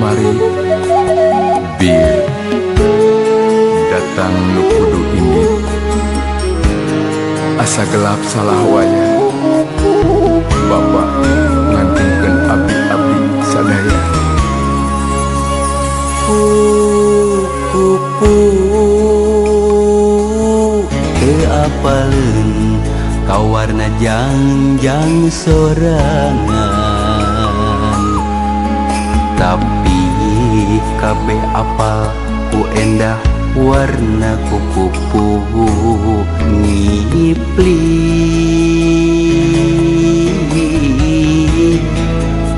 kamari. Bieu datang nu kudu indit. Asa gelap salah wayah. Bapak ngantingkeun abdi-abdi sadaya. Kupu teu apaleun ka warna jangjang sorangan, tapi kabeh apal ku endah warna kupupu ngipli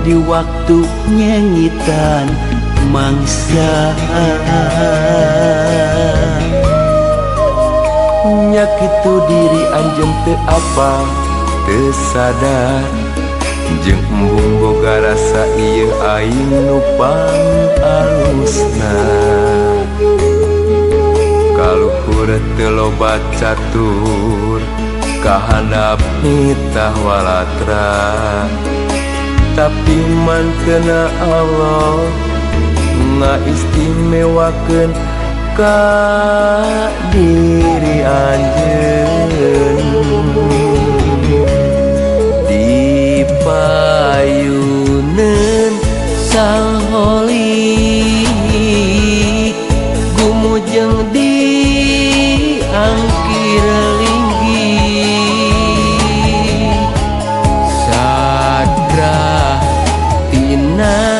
di waktu nyengitan mangsa. Nya kitu, diri anjeun teu apal, teu sadar, jeung embung boga rasa ieu aing nu pangalusna. Kaluhur teu loba catur, kahandap nitah walatra, tapi mantena Allah ngaistimewakeun ka diri anjeun. Di payuneun Sang Holik, gumujeng di angkir linggih, sadrah tina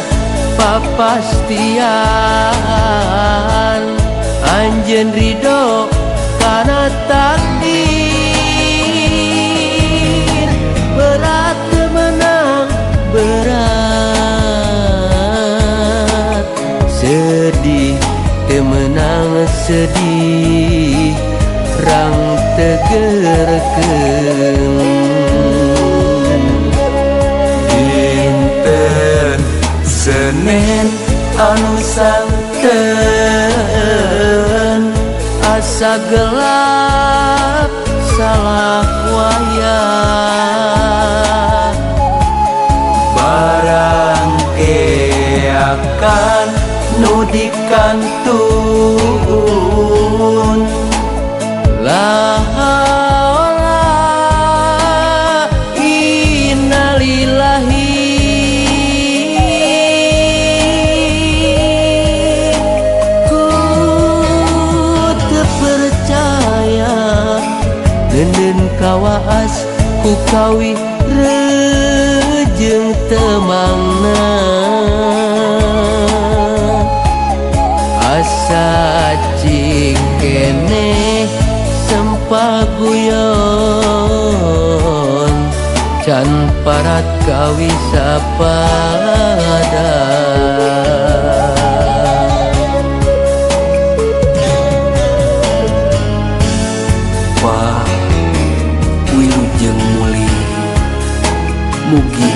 papastian anjeun ridho kana takdir. Berat menang berat, sedih temenang sedih, rang tegerkeun. Dinten Senen anu santen, asa gelap salah wayah. Barang keakan nu dikantun. La haula innalillahi. Ku teu percaya nenden kawaas ku kawi rejeung temangna. Asa cikene sempaguyon can parat kawi sapada. Pak, wilujeng mulih, mugi